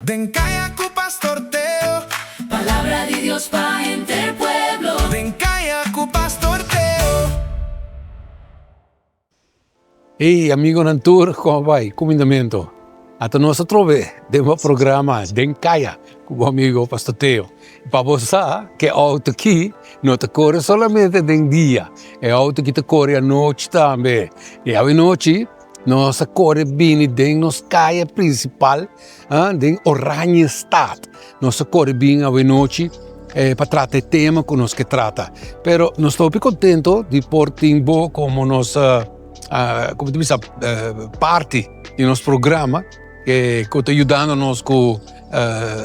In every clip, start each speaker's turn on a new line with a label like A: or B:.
A: Den Kaya ku Pastor Teo.
B: Palabra di Dios pa henter pueblo.
A: Den Kaya ku Pastor Teo.
C: Hey amigonan tur, kon a bai? Kumindamentu. Ata nos atrobe den bo programa Den Kaya ku bo amigo Pastor Teo. Pa bo sa ku e outo aki no ta kore solamente den dia, e outo aki ta kore anochi tambe. I awe nochi Nos a kore bini den nos kaya prinsipal, den Oranjestad. Nos a kore bin awenochi pa trata e tema ku nos ke trata. Pero nos ta hopi kontento di por tin bo komo nos, komo ta bisa, parti di nos programa ku ta yudando nos ku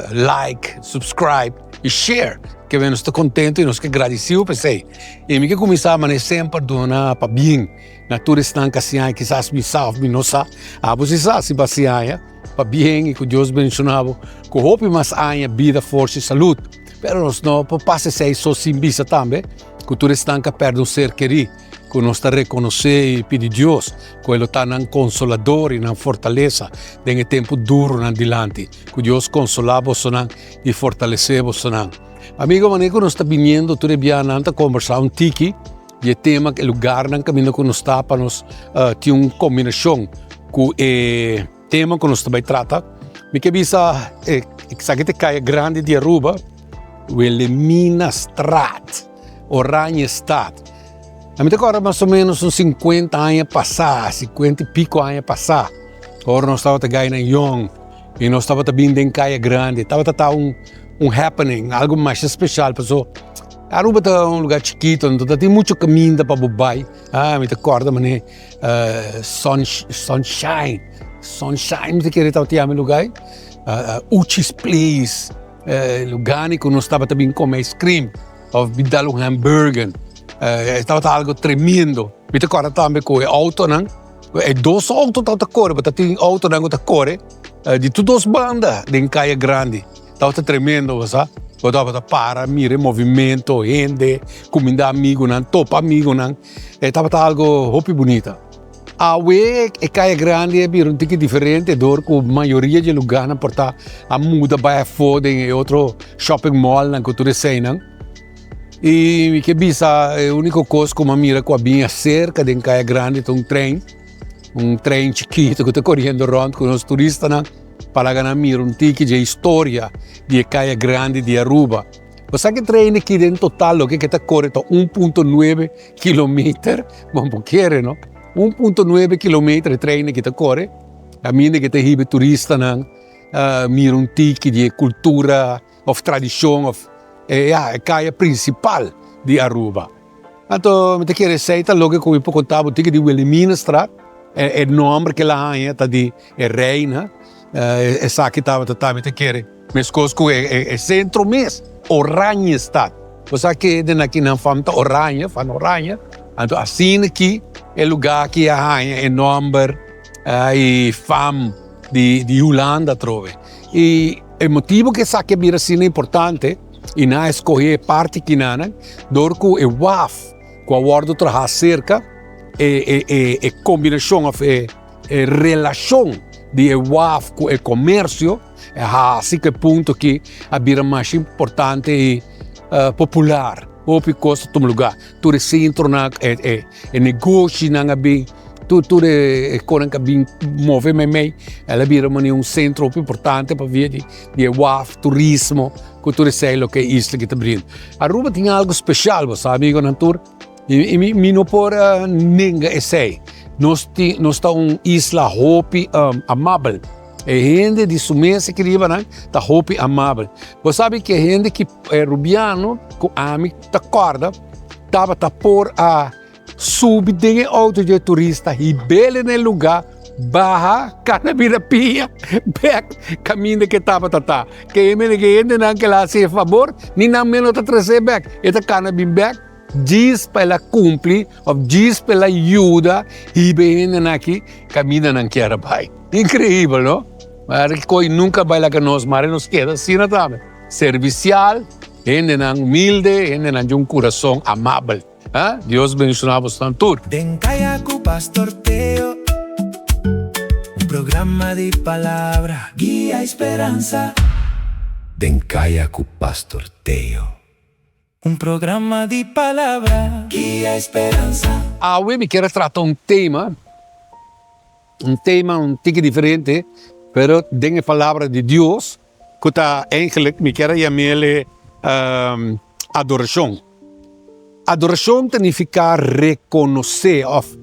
C: like, subscribe i share. Ke nos ta kontento i nos ke gradisiu pa esei. I mi ke kuminsá manera semper duna pabien. Na tur esnan ka siña, kisas mi sa of mi no sa, abo si sa si bo a siña, pabien i ku Dios bendiciona bo ku hopi mas aña, bida, forsa i salud. Pero nos no por pasa esei so sin bisa tambe ku tur esnan ka perde un ser kerí, ku nos ta rekonosé i pidi Dios ku e lo ta nan konsolador i nan fortalesa den e tempu duronan dilanti. Ku Dios konsolá bosonan i fortalesé bosonan. Amigo, manera ku nos ta biniendo tur e bianan ta kombersá un tiki. Di e tema e lugarnan kaminda ku nos ta pa nos tin un kombinashon ku e tema ku nos ta bai trata. Mi ke bisa esaki ta e kaya grandi di Aruba, Wilhelminastraat, Oranjestad. Mi ta kòrda mas o ménos un sinkuenta aña pasá, sinkuenta i piko aña pasá, ora nos tabata gainan yòn i nos tabata bin den kaya grandi, tabata ta un happening, algu masha speshal pasobra Aruba ta un lugar chikito, no ta tin mucho caminda pa bo bai. Ah, mi ta corda mane uh, sun, sunshine, sunshine, mi ta kere tabata yama e lugar. Uh, uh, Uchi's Place, uh, lugar ni ku nos tabata bin come ice cream of bin dal un hamburger. Uh, tabata algo tremendo. Mi ta corda tambe ku e autonan, E dos auto tabata kore, bo ta tin autonan ku ta kore di tur dos banda den kaya grandi. Tabata tremendo, bo sa. Bo tabata para mira e movimento, hende, kuminda amigunan, topa amigunan. E tabata algo hopi bunita. Awe e kaya grandi a bira un tiki diferente dor ku mayoria di e lugarnan por ta a muda bai afó den e otro shopping mallnan ku tur eseinan. I mi ke bisa e úniko kos ku mi a mira ku a bin aserka den Kaya Grandi ta un trein, un trein chikitu ku ta koriendo rònt ku nos turistanan pa laga nan mira un tiki dje historia di e Kaya Grandi di Aruba. Bo sa ku e trein aki den total loke ke ta kore ta un punto nuebe kilometer, bo por kere no, un punto nuebe kilometer e trein aki ta kore, kaminda ke ta hiba e turistanan mira un tiki di e kultura. of tradicion of e ya e kaya principal di Aruba. Anto mi ta kere esey ta loke ku mi por konta bo tiki di Wilhelminastraat, e nomber ku el a haña ta di e reina, esaki tabata ta mi ta kere meskos ku e sentro mes, Oranjestad. Bo sa ke den aki nan fam ta oranje, van oranje, anto asina ki e lugar aki a haña e nomber i fam di Hulanda atrobe. I e motibu ku esaki a bira asina importante i nan a eskohé e parti kinanan dor ku e waf ku a wòrdu trahá serka e e e kombinashon òf e e relashon di e waf ku e komersio a hasi ku e punto aki a bira masha importante i popular. Hopi kos ta tuma lugá. Tur e sentronan, e e e negoshinan a bin, tur tur e konan ku a bin move meimei, el a bira manera un sentro hopi importante pabia di di e waf, turismo, ku tur esei loke e isla aki ta brinda. Aruba tin algu speshal, bo sa amigonan tur, i mi mi no por nenga esei. Nos tin nos ta un isla hopi amabel. E hende di su mes aki riba nan ta hopi amabel. Bo sabi ke hende ki e rubiano ku ami ta kòrda tabata por a subi den e outo di e turista hib'el na e lugá baha kana bira pia bèk kaminda ke tabata ta. Ke e mene ke hendenan ke el a hasi e fabor ni nan mes no ta tres'é bèk e ta kana bin bèk djis pa el a kumpli òf djis pa el a yuda hiba e hendenan aki kaminda nan kier a bai. Inkreibel no? Mari koi nunka bai laga nos, mari nos keda asina tambe. Servisial, hendenan humilde, hendenan di un kurason amabel. Ha? Dios bendiciona bosnan tur.
A: Den kaya ku Pastor Teo. programa di palabra, guia i speransa.
D: Den Kaya ku Pastor Teo.
A: Un programa di palabra, guia i speransa.
C: Awe mi kier a trata un tema, un tema un tiki diferente, pero den e palabra di Dios, ku ta eigenlijk mi kier a yam'el adorashon. Adorashon ta nifiká rekonosé òf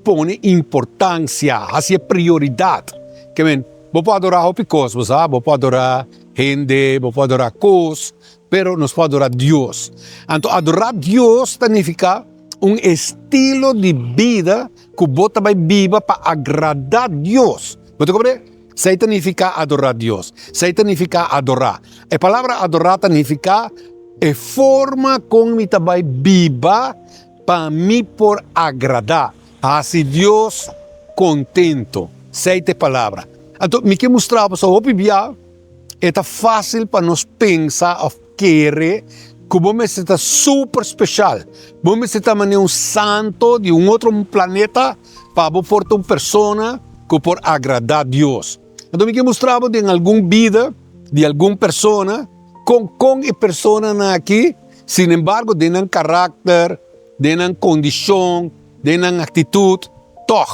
C: pone importansia, hasi e prioridat. Ke men, bo por adorá hopi kos, bo sa, bo por adorá hende, bo por adorá kos, pero nos por adorá Dios. Anto adorá Dios ta nifiká un estilo di bida ku bo ta bai biba pa agradá Dios. Bo ta komprendé? Esei ta nifiká adorá Dios. Esei ta nifiká adorá. E palabra adorá ta nifiká e forma kon mi ta bai biba pa mi por agradá, hasi Dios kontento. Esei ta e palabra. Anto mi ke mustra bo so hopi bia e ta fásil pa nos pensa òf kere ku bo mester ta super speshal, bo mester ta manera un santo di un otro planeta pa bo por ta un persona ku por agradá Dios. Anto mi ke mustra bo den algun bida di algun persona kon kon e personanan aki, sinembargo den nan karakter, den nan kondishon, den nan aktitut, tòg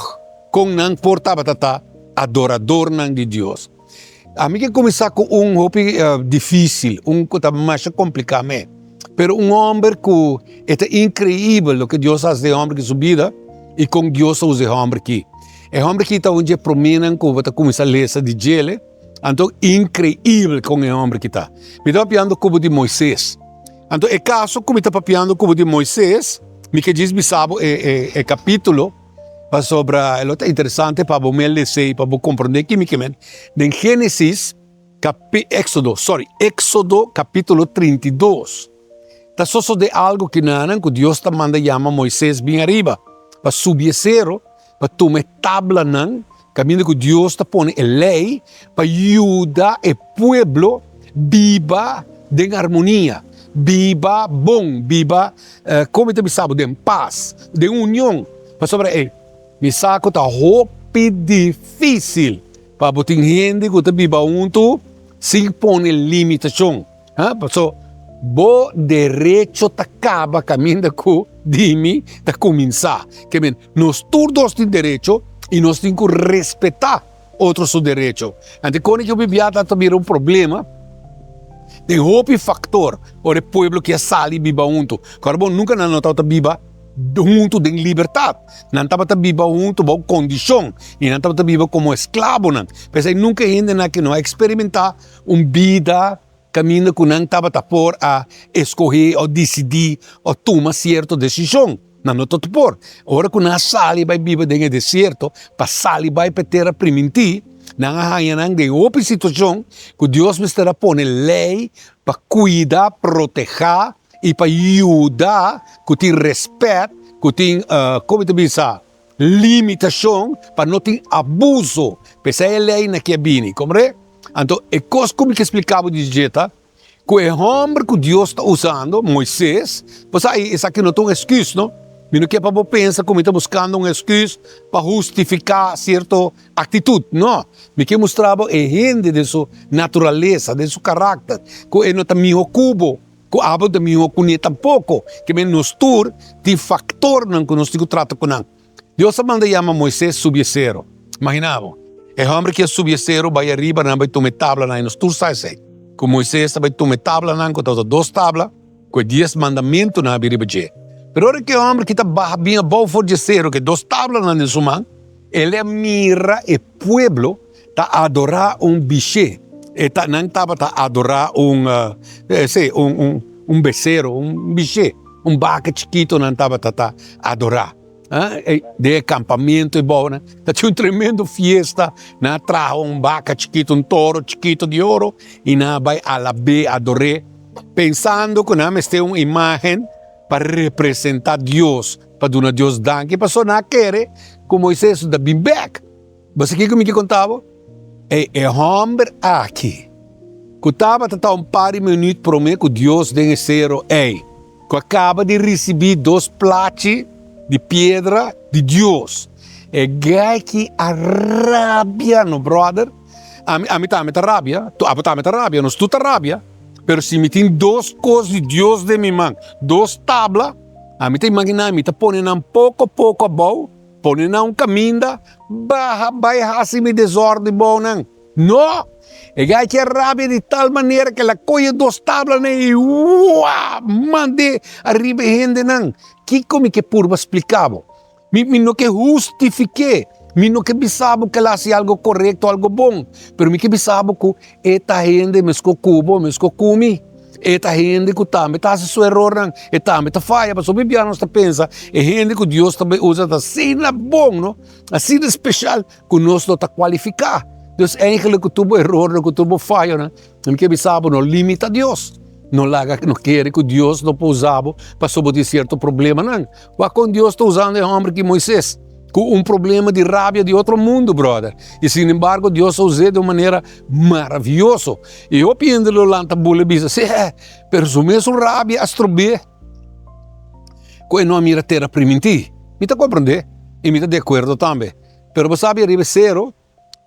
C: kon nan por tabata ta adoradornan di Dios. Ami ke kuminsá ku un hopi difísil, un ku ta masha kompliká me. Pero un hòmber ku e ta inkreibel loke Dios a hasi den e hòmber ki su bida i kon Dios a usa e hòmber aki. E hòmber aki ta un dje proménan ku bo ta kuminsá lesa di djele, anto inkreibel kon e hòmber aki ta. Mi ta papiando ku bo di Moisés. Anto e kaso ku mi ta papiando ku bo di Moisés, mi ke djis bisa bo e e kapítulo. Pasobra e lo ta interesante pa bo mel les'ei pa bo komprondé kimikament. Den Génesis kapi Éksodo, sorry, Éksodo kapítulo 32, ta sosodé algu kinanan ku Dios ta manda yama Moisés bin ariba pa subi e sero pa tuma e tablanan kaminda ku Dios ta pone e lei pa yuda e pueblo biba den armonia, biba bon, biba, kon mi ta bisa bo, den pas, den union. Pasobra e mi sa ku ta hopi difísil pa bo tin hende ku ta biba huntu sin pone limitashon. Paso bo derecho ta kaba kaminda ku di mi ta kuminsá. Ke men, nos tur dos tin derecho i nos tin ku respetá otro su derecho. Anto koni ku bibia ta ta bira un problema den hopi faktor ora e pueblo ke a sali biba huntu. Kòrda bo nunka nan no tabata biba huntu den libertat. Nan tabata biba huntu bou kondishon i nan tabata biba komo esklabonan. P'esei nunka e hendenan aki no a eksperimentá un bida kaminda ku nan tabata por a eskohé o disidí o tuma sierto desishon. Nan no tabata por. Ora ku nan a sali bai biba den e desierto pa sali bai pa e tera primintí, nan a haña nan den hopi situashon ku Dios mester a pone lei pa kuida, protehá i pa yuda ku tin rèspèt, ku tin, komo mi ta bisa, limitashon pa no tin abuso. P'esei e leinan aki a bini, komprende? Anto e kos ku mi ke splika bo di dje ta ku e hòmber ku Dios ta usando, Moises, bo sa esaki no ta un esküs no, mi no ke pa bo pensa ku mi ta buskando un esküs pa hustifiká sierto aktitut, no, mi ke mustra bo e hende den su naturalesa, den su karakter, ku e no ta mihó ku bo. Ku abo ta mihó kuné tampoko. Ke men nos tur tin faktornan ku nos tin ku trata ku nan. Dios a manda yama Moisés subi e sero. Imaginá bo, e hòmber ki a subi e sero bai ariba nan bai tuma e tablanan i nos tur sa esei. Ku Moisés a bai tuma e tablanan ku tabata dos tabla ku e dies mandamentunan a bin riba dje. Pero ora ku e hòmber ki ta baha bin abou for dje sero ku e dos tablanan den su man, el a mira e pueblo ta adorá un bishé. E ta, nan tabata adorá un, sí, un, un, un besero, un bishé, un baka chikito nan tabata ta adorá. Eh, den e kampamento e bou nan ta tin un tremendo fiesta, nan a traha un baka chikito, un toro chikito di oro i nan a bai alab'é, ador'é, pensando ku nan mester un imágen pa representá Dios, pa duna Dios danki, pasobra nan a kere ku Moisés ta bin bèk. Bo sa kiko mi ke konta bo? E e hòmber aki, ku tabata ta un par di minüt promé ku Dios den e sero ei, ku a kaba di risibí dos plachi di piedra di Dios. E guy ki a rabia no brother. Ami ami tambe ta rabia, abo tambe ta rabia, nos tur ta rabia. Pero si mi tin dos kos di Dios den mi man, dos tabla, ami ta imaginá mi ta pone nan poko poko abou, pone nan un kaminda, baha bai hasi mi desòrdu bou nan. No! E guy ki a rabia di tal manera ku el a kohe dos tablanan i wua! Mand'é ariba e hendenan. Kiko mi ke purba splika bo? Mi mi no ke hustifik'é, mi no ke bisa bo ku el a hasi algu korekto, algu bon, pero mi ke bisa bo ku e ta hende meskos ku bo, meskos ku mi. E ta hende ku tambe ta hasi su erornan, e tambe ta faya, pasobra mi bia nos ta pensa e hende ku Dios ta bai usa ta asina bon, no, asina speshal ku nos no ta kualifiká. Dus eigenlijk ku tur bo erornan, ku tur bo fayonan, mi ke bisa bo no limita Dios. No laga no kere ku Dios no por usa bo pasobra bo tin sierto problemanan. Wak kon Dios ta usando e hòmber ki Moises, ku un problema di rabia di otro mundu, bròder. I sin embargo Dios a us'é di un manera maravioso. I hopi hende lo lanta bula i bisa, Seh, pero su mesun rabia a strob'é ku e no a mira tera primintí. Mi ta komprendé i mi ta di akuerdo tambe. Pero bo sabi ariba e sero,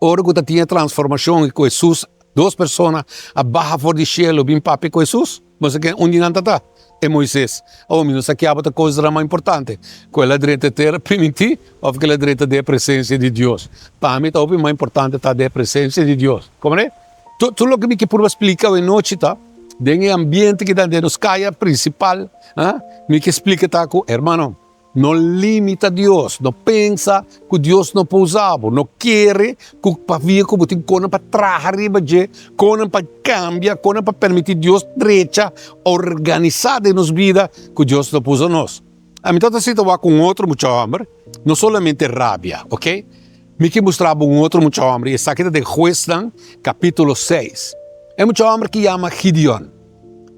C: Ora ku ta tin e transformashon i ku Hesus, dos persona a baha for di shelu bin papia ku Hesus. Bo sa ken un di nan ta ta? E Moises. Awor mi no sa kiaba ta konsiderá mas importante, ku el a drenta e tera primintí òf ku el a drenta den e presensia di Dios. Pa mi ta hopi mas importante ta den e presensia di Dios. Komprendé? Tur loke mi ke purba splika awe nochi ta, den e ambiente ki ta den nos kaya prinsipal, mi ke splika ta ku, hermano, No limita Dios, no pensa ku Dios no por usa bo, no kere ku pabia ku bo tin konan pa traha riba dje, konan pa kambia, konan pa permiti Dios drecha, organisá den nos bida ku Dios no por usa nos. Ami ta ta sinta wak un otro mucha hòmber, no solamente rabia, ok? Mi ke mustra bo un otro mucha hòmber i esaki ta den Huesnan kapítulo seis. E mucha hòmber ki yama Gideon.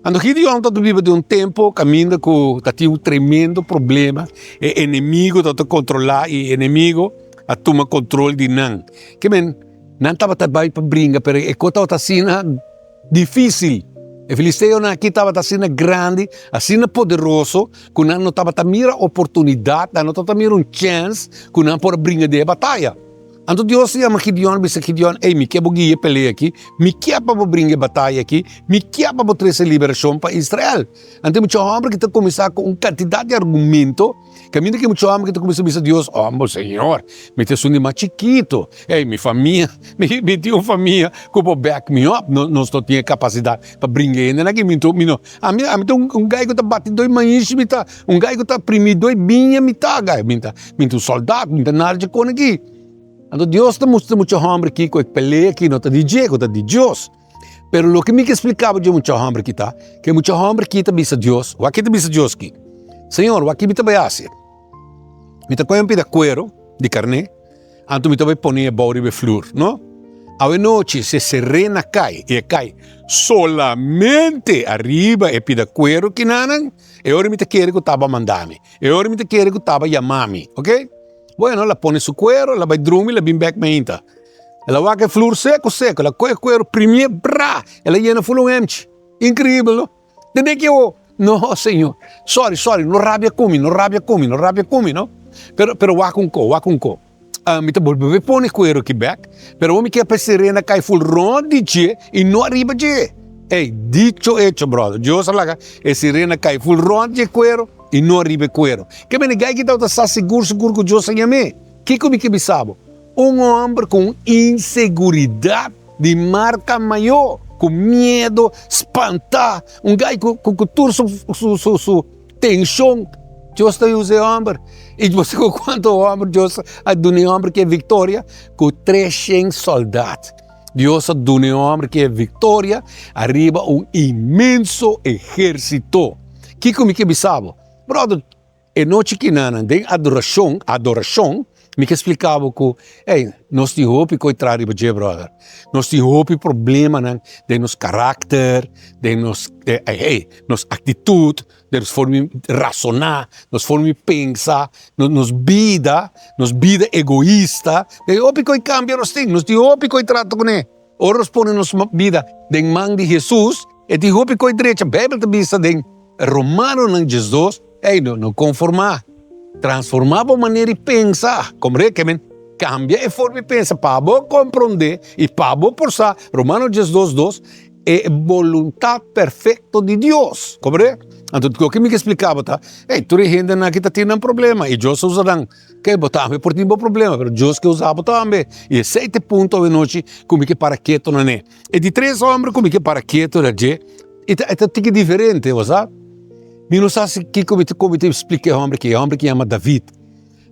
C: Anto Gideon ta biba den un tempo kaminda ku ta tin un tremendo problema, e enemigo ta ta kontrolá i e enemigo a tuma kontrol di nan. Ke men, nan tabata bai pa bringa, pero e kos tabata asina difísil. E filisteonan aki tabata asina grandi, asina poderoso, ku nan no tabata mira oportunidat, nan no tabata mira un chèns ku nan por a bringa den e bataya. Anto Dios a yama Gideon i bisa Gideon, Ey, mi ke bo guia e pelea aki, mi ke pa bo bringa e bataya aki, mi ke pa bo trese liberashon pa Israel. Anto e mucha hòmber ki ta kuminsá ku un kantidat di argumento, kaminda ku e mucha hòmber ki ta kuminsá bisa Dios, Oh, bo Señor, mi ta esun di mas chikitu, ey, mi famia, mi tin un famia ku por back mi up, nos no tin e kapasidat pa bringa e hendenan aki, mi no, ami ami ta un gai ku ta bati doi maishi, mi ta un gai ku ta primi doi biña, mi ta gai, mi ta mi ta un soldat, mi ta nada dje kon aki. Anto Dios ta mustra mucha hòmber aki ku e pelea aki no ta di dje, ku ta di Dios. Pero loke mi ke splika bo dje mucha hòmber aki ta, ku e mucha hòmber aki ta bisa Dios, wak ke ta bisa Dios aki? Señor, wak ki mi ta bai hasi? Mi ta kohe un pida kuero di karné, Anto mi ta bai pone e bou riba e flur, no? Awe nochi si e serena kai, i e kai solamente ariba e pida kueru kinanan, e ora mi ta kere ku taba manda mi, e ora mi ta kere ku taba yama mi, ok? Bueno, el a pone su kueru, el a bai drumi, el a bin bek mainta. El a wak e flur seku seku, el a kohe e kueru, primié, bra! El a yena ful un emchi. Inkreibel, no? Tende ki o, no Señor, sorry, sorry, no rabia ku mi, no rabia ku mi, no rabia ku mi, no. Pero, pero wak un ko, wak un ko. Uh, mi ta bolbe pone kuero ki bek, pero bo mi ke pa e sirena kai ful rond di dje i no ariba dje. Ey, dicho hecho, brother. Dios a laga e sirena kai ful rond dje kuero i no ariba e kuero. Ke mene gai ki tabata sa sigur sigur ku Dios a yam'é? Kiko mi ke bisa bo? Un hòmber ku un inseguridat di marka mayó, ku miedu, spantá, un gai ku ku tur su su su tenshon. Dios ta usa e hòmber. I bo sa ku kuantu hòmber Dios a duna e hòmber ki e viktoria? Ku treshen sòldat. Dios a duna e hòmber ki e viktoria ariba un inmenso ehérsito. Kiko mi ke bisa bo? Bròder, E nochi kinanan den adorashon, adorashon, mi ke splika bo ku, ey, nos tin hopi koi tra riba dje, brother. Nos tin hopi problemanan den nos karakter, den nos, ey, nos aktitut, den nos forma di rasoná, nos forma di pensa, nos bida, nos bida egoista. Den hopi koi kambia nos tin, nos tin hopi koi trata kuné. Ora nos pone nos bida den man di Hesus, e tin hopi koi drecha. Beibel ta bisa den Romanonan 12, Ey, no, no konformá. Transformá bo manera di pensa. Komprendé? Ke men kambia e forma di pensa pa bo komprondé i pa bo por sa, Romano 12, 2, e boluntat perfekto di Dios. Komprendé? Anto loke mi ke splika bo ta, ey, tur e hendenan aki ta tin nan problema i Dios a usa nan. Ke bo tambe por tin bo problema, pero Dios ke usa bo tambe. I esei ta e punto awenochi ku mi ke para keto na ne. E di tres hòmber ku mi ke para keto na dje, e ta e ta tiki diferente, bo sa. Mi no sa si kiko mi ta kon mi ta splika e hòmber aki, e hòmber ki yama David.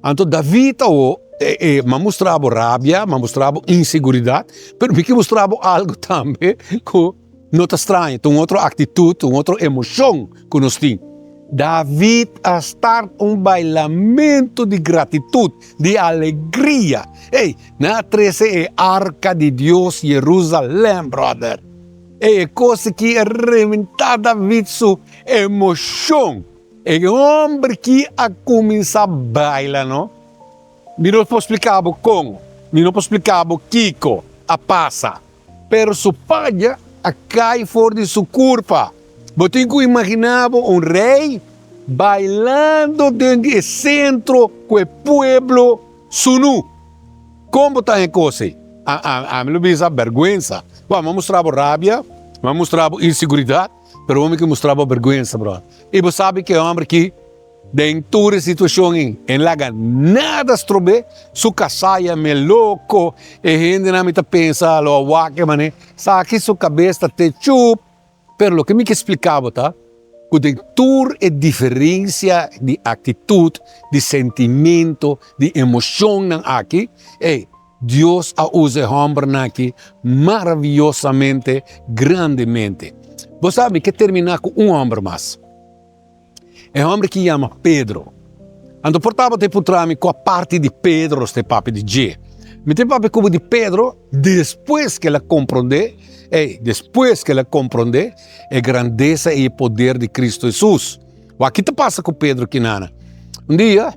C: Anto David awo, e e m'a mustra bo rabia, m'a mustra bo inseguridat, pero mi ke mustra bo algu tambe ku no ta straño, ta un otro aktitut, un otro emoshon ku nos tin. David a start un bailamentu di gratitut, di alegria. Ey, nan a trese e arka di Dios Jerusalem, brother. Ey, e kos aki a rementá David su emoshon. E homber ki a kuminsá baila, no? Mi no por splika bo kon, mi no por splika bo kiko a pasa. Pero su paña a kai for di su kurpa. Bo tin ku imaginá bo un rei bailando den di e sentro ku e pueblo sunú. Kon bo ta haña kos ei? Ami lo bisa bèrgwensa. Bo, mi a mustra bo rabia, mi a mustra bo inseguridat, pero bo mi ke mustra bo bèrgwensa, bròder. I bo sabi ku e hòmber aki Den tur e situacion ei, e laga nada strob'é, su casá yam'é loco, e hendenan mi ta pensa lo a wak e manera, sa-aki su cabes ta te chup. Pero loke mi ke splica bo ta cu den tur e diferencia di actitud, di sentimento, di emocionnan aki, ei, Dios a usa e hombernan aki maraviyosamente, grandemente. Bo sa, mi ke termina cu un homber mas. E hòmber ki yama Pedro. Anto por tabata e puntra mi kua parti di Pedro nos ta e papia di dje. Mi ta e papia ku bo di Pedro despues ku el a komprondé, ey, despues ku el a komprondé e grandesa i e poder di Kristu Hesus. Wak ki ta pasa ku Pedro kinana. Un dia,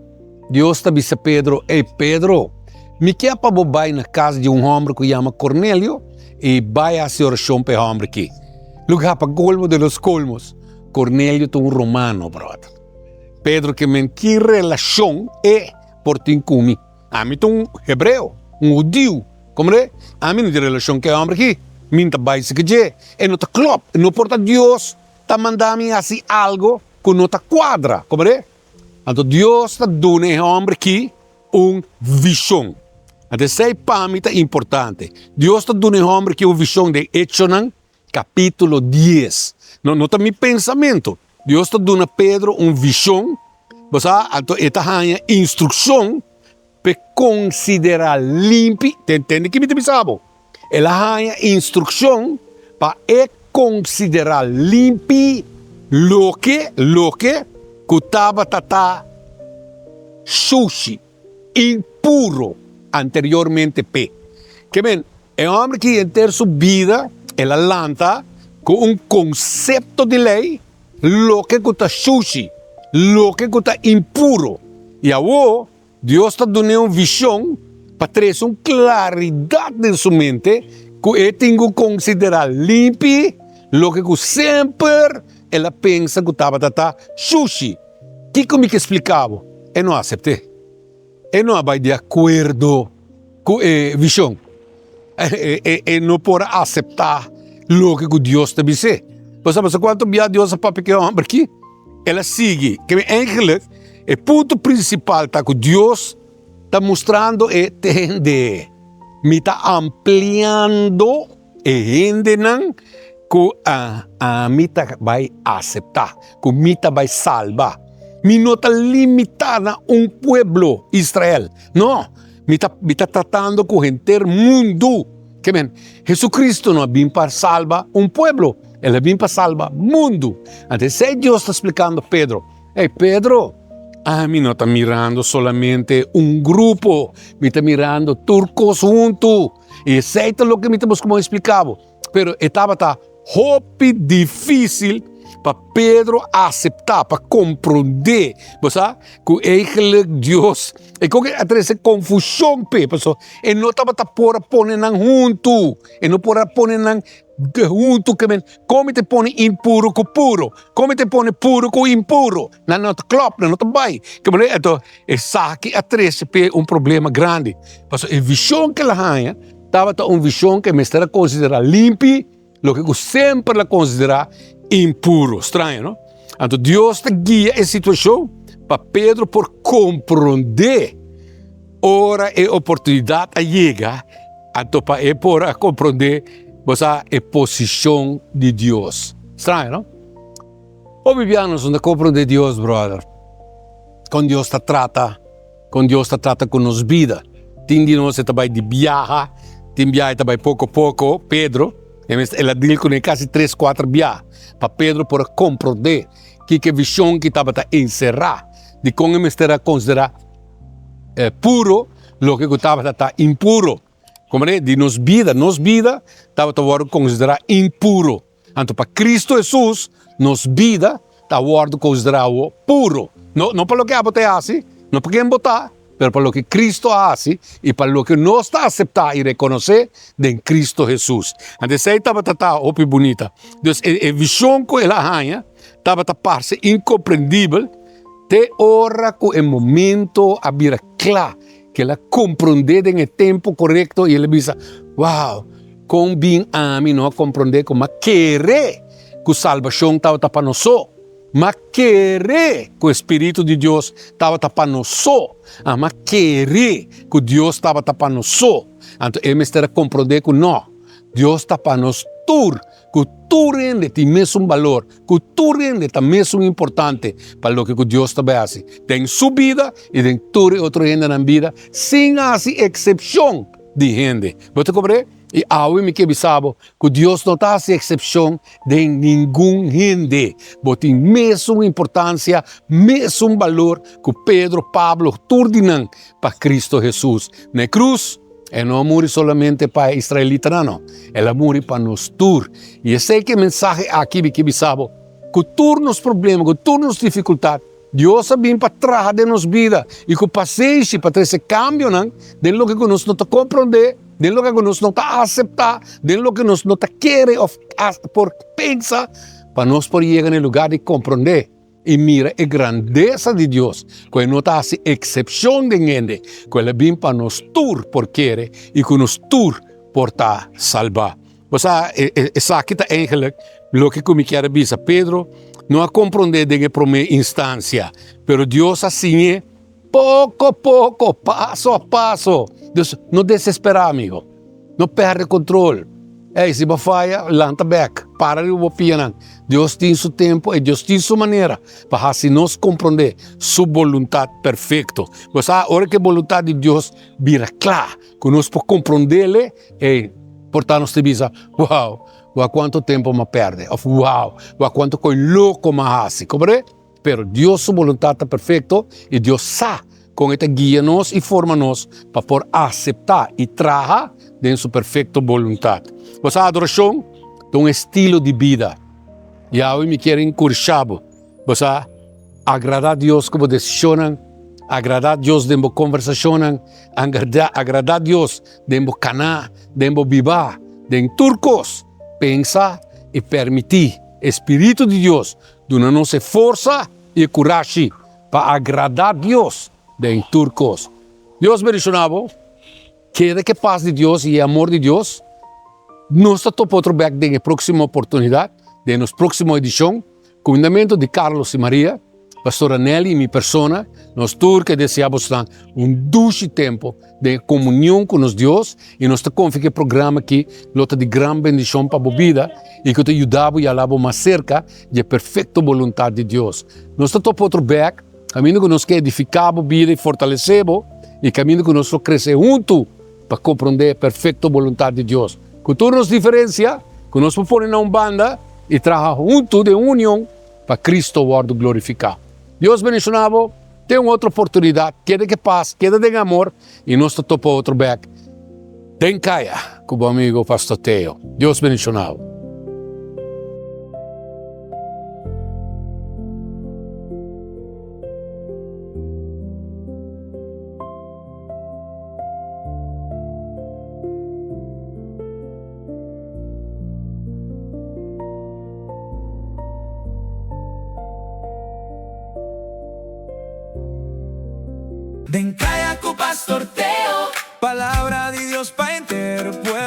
C: Dios ta bisa Pedro, Ey, Pedro, mi ke pa bo bai na kas di un hòmber ku yama Kornelio i bai hasi orashon pa e hòmber aki. Lugá pa kolmo de los kolmos. Cornelio ta un romano, brother. Pedro ke men ki relashon e por tin ku mi? Ami ta un hebreo, un hudiu. Komprende? Ami no tin relashon ku e hòmber aki. Mi no ta bai si ku dje. E no ta klòp. No por ta Dios ta manda mi hasi algo ku no ta kuadra. Komprende? Anto Dios ta duna e hòmber aki un vishon. Anto esei pa mi ta importante. Dios ta duna e hòmber aki un vishon den Echonan Capítulo dies. No, no ta mi pensamentu. Dios ta duna Pedro un vision, bo sa, anto e ta haña instruccion p'e considerá limpi, te entende ki mi ta bisa bo? El a haña instruccion pa e considerá limpi loke, loke cu tabata ta sushi. Impuro anteriormente p'e. Ke men, e hòmber ki henter su bida el a lanta ku un konsepto di lei, loke ku ta shushi, loke ku ta impuro. I awor Dios ta dun'é un vishon pa trese un klaridat den su mente ku e tin ku konsiderá limpi loke ku semper el a pensa ku tabata ta shushi. Kiko mi ke splika bo? E no a asept'é. E no a bai di akuerdo ku e vishon. E no por a aseptá loke ku Dios ta bis'é. Bo sa kuantu bia Dios a papia ku e hòmber akí? El a sigui. Ke eigenlijk e punto prinsipal ta ku Dios ta mustrando e tende. Mi ta ampliando e hendenan ku ami ta bai aseptá, ku mi ta bai salba. Mi no ta limitá na un pueblo, Israel. No, mi ta mi ta tratando ku henter mundu. Ke men, Hesukristu no a bin pa salba un pueblo, el a bin pa salba mundu. Anto esei Dios ta splikando Pedro, Ey, Pedro, ami no ta mirando solamente un grupo, mi ta mirando tur kos huntu. I esei ta loke mi ta buska bon splika bo. Pero e tabata hopi difísil pa Pedro aseptá, pa komprondé, bo sa, ku eigenlijk Dios, e kon a trese konfushon p'e, pasobra e no tabata por a pone nan huntu, e no por a pone nan. Huntu ke men, kon mi ta pone impuro ku puro? Kon mi ta pone puro ku impuro? Nan no ta klòp, nan no ta bai. Ke manera anto esaki a trese p'e un problema grandi. Pasobra e vishon ku el a haña tabata un vishon ku e mester a konsiderá limpi, loke ku semper el a konsiderá impuro. Straño, no? Anto Dios ta guia e situashon pa Pedro por komprondé ora e oportunidat a yega. Anto pa e por a komprondé bo sa e posishon di Dios. Straño, no? Hopi bia nos no ta komprondé Dios, bròder. Kon Dios ta trata, kon Dios ta trata ku nos bida. Tin di nos e ta bai di biaha, tin biaha e ta bai poko poko. Pedro, e mes el a dil kuné kasi tres, kuater biaha pa Pedro por a komprondé kiko e vishon ki tabata enserá, dikon e mester a konsiderá puro loke ku tabata ta impuro. Komprende? Di nos bida, nos bida tabata wòrdu konsiderá impuro. Anto pa Kristu Hesus nos bida ta wòrdu konsiderá awo puro. No, no pa loke abo ta hasi, no pa ken bo ta, pero pa loke Kristu a hasi i pa loke nos ta aseptá i rekonosé den Kristu Hesus. Anto esei tabata ta hopi bunita. Dus e e vishon ku el a haña tabata parse inkomprendibel Te ora ku e momento a bira kla, ku el a komprondé den e tempu korekto i el a bisa, Wow, kon bin ami no a komprondé ku m'a kere ku salbashon tabata pa nos so? M'a kere ku e spiritu di Dios tabata pa nos so? A m'a kere ku Dios tabata pa nos so? Anto e mester a komprondé ku no, Dios ta pa nos tur, ku tur hende tin mesun balor, ku tur hende ta mesun importante pa loke ku Dios ta bai hasi den su bida i den tur e otro hendenan bida, sin hasi eksepshon di hende. Bo ta komprendé? I awe mi ke bisa bo ku Dios no ta hasi eksepshon den ningun hende. Bo tin mesun importansia, mesun balor ku Pedro, Pablo, tur di nan pa Kristu Hesus. Na e krus, E no a muri solamente pa e israelitanan, no. El a muri pa nos tur. I esei ke mensahe aki mi ke bisa bo, ku tur nos problema, ku tur nos difikultat, Dios a bin pa traha den nos bida i ku pasenshi pa trese kambionan den loke ku nos no ta komprondé, den loke ku nos no ta aseptá, den loke nos no ta kere òf por pensa, pa nos por yega na e lugá di komprondé. I mira e grandesa di Dios, ku e no ta hasi eksepshon den hende, ku el a bin pa nos tur por kere i ku nos tur por ta salbá. Bo sa, esaki ta eigenlik loke ku mi kier a bisa. Pedro no a komprondé den e promé instansia, pero Dios a siñ'é poko poko, paso a paso. Dus, no desesperá, amigo. No perde control. Ey, si bo faya, lanta bek. Para riba bo pianan. Dios tin su tempo y Dios tin su manera pa haci nos comprende su boluntad perfecto. Bo sa, ora cu e boluntad di Dios bira cla, cu nos por comprendele, ey, por ta nos ta bisa, wow, wak cuanto tempo m'a perde. Of wow, wak cuanto coy loco m'a haci. Comprende? Pero Dios su boluntat ta perfekto i Dios sa kon e ta guia nos i forma nos pa por aseptá i traha den su perfekto boluntat. Bo sa adorashon ta un estilo di bida. I awe mi kier enkurshá bo, bo sa agradá Dios ku bo desishonnan, agradá Dios den bo konversashonnan, agradá Dios den bo kaná, den bo bibá, den tur kos. Pensa i permití e spiritu di Dios Duna nos e forsa i e kurashi pa agradá Dios den tur kos. Dios bendishoná bo. Keda ku e pas di Dios i e amor di Dios. Nos ta topa otro bèk den e próksimo oportunidat, den nos próksimo edishon. Kumindamentu di Carlos i Maria. Pastora Nelly y mi persona, nos tur ke desea bosnan un dushi tempo den e comunion cu nos Dios y nos ta confia cu e programa aki lo ta di gran bendicion pa bo bida y cu ta yuda bo y hala bo mas cerca di e perfecto boluntad di Dios. Nos ta topa otro bek caminda cu nos ke edifica bo bida y fortalece bo y caminda cu nos lo crece hunto pa comprende e perfecto boluntad di Dios. Cu tur nos diferencia cu nos por pone na un banda y traha hunto den union pa Cristo wòrdu glorifiká. Dios bendishoná bo, te un otro oportunidat, keda ke pas, keda den amor i nos ta topa otro bèk den kaya ku bo amigo Pastor Theo. Dios bendishoná bo.
A: Den Kaya ku Pastor Teo. Palabra di Dios pa henter pueblo.